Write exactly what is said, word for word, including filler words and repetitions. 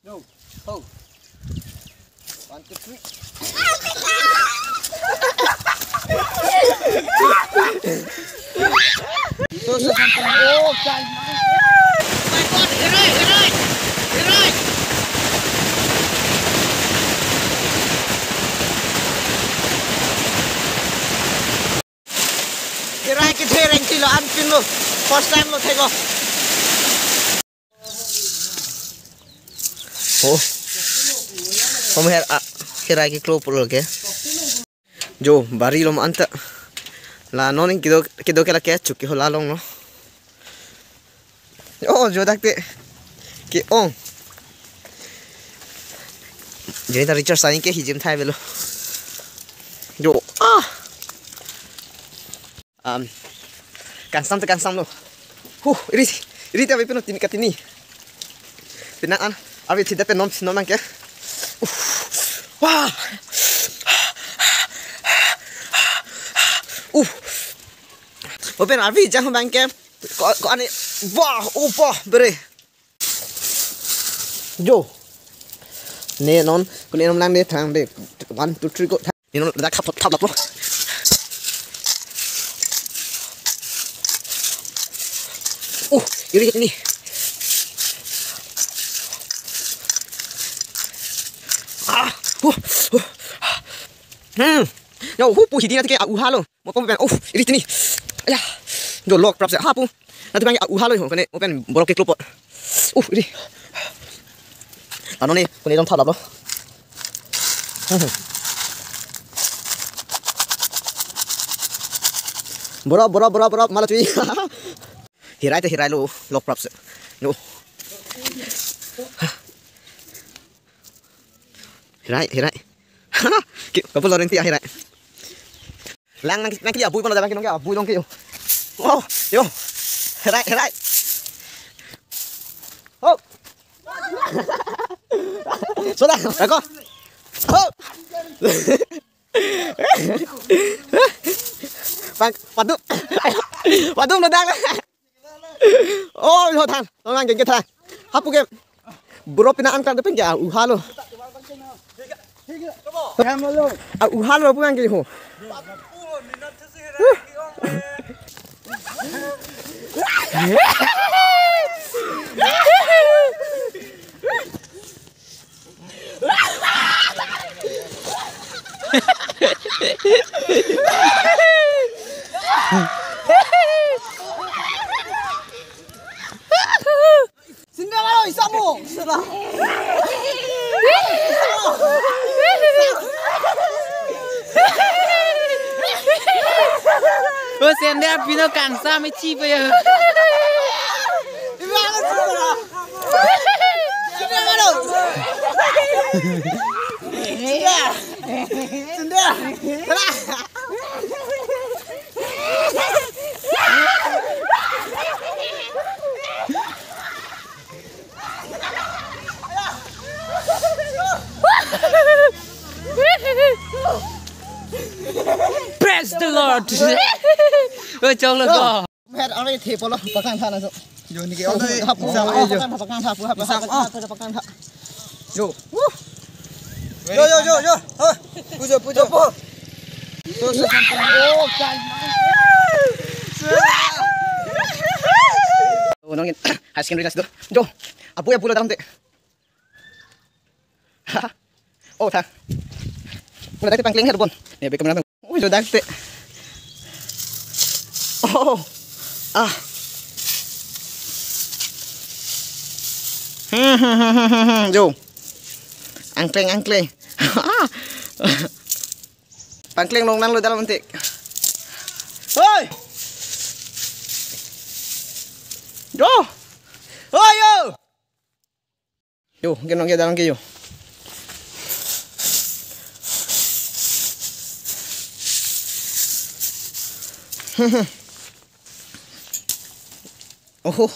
Yo, ho. One, two, three. So, so, so, so. Oh, guys. My God, hirai, hirai, hirai. Hirai kethe rengti lo, anpin lo. First time lo thek lo. Oh. Hom her a, hirai keklo pulo ke. Jo, bari lo ma anta. La non kedo, kedo ke lake chukki ho la long lo. Oh, jo dak te. Ke-ong. Jadi ta Richard Sain ke hijim thai belo. Jo, ah. Um, kangsam te kangsam lo. Huh, iri, iri te avi pino tini katini. Pinang an, avi thida pe nom nom nang ke. Uh, wah. Uh. Open avi jang bang ke. Ko, ko ani, wah, upo, bere. Jo. Ne non, kuni nom lang de, thang de. One, two, three, go. Ne non, dak thap, thap, thap, thap lo. Uh, iri ini. Ah, uh, uh. Hmm. Yo, hu pu hidi na tike, ah, uha lo. Mo pom pen, uh, iri tini. Aya. Jo lok prap se, ha pu. Na tu bang, ah, uha lo ho, kene, mo pen borok keklo pot. Uh, iri. Ano ne, kene dong thalap lo. Borok, borok, borok, borok, mala tui. Hirai te hirai lo, lok prap se. Yo. Hirai, hirai. Ki, kapu loren ti hirai. Lang nang, nang kili abui kono dabang kinong ke abui long ke yo. Oh, yo. Hirai, hirai. Oh. Sudah, rako. Oh. Pang, padu. Padu no dang. Oh, yo than. Tong nang ke than. Hapu ke. Bro pina angkat depan ke, ah, uha lo. Ah, uha lo pu nang ke ho. Sindang alo, isamo. O sende pino kangsam ichi pe ya. Sindang alo. Sindang. Sindang. Praise the Lord. Oh, chok lo ko. Mer are the polo pakang thana so. Yo ni ke. Oh, oh, hap, oh, pakang thana, pakang thana, pakang thana, pakang thana. Yo. Yo, yo, yo, yo. Ha. Pujo, pujo. Oh, kai. Oh, nang high secondary class do. Jo. Apu ya pulo dalam te. Oh, tha. Udah tadi pangkling herbon. Ya, bekem nang. Oh, sudah te. Oh. Ah. Hmm, hmm, hmm, hmm, hmm, hmm. Jo. Angkleng, angkleng. Pangkleng long nang lo dalam antik. Hoi. Jo. Hoi, yo. Yo, ke nong ke dalam ke yo. Oho.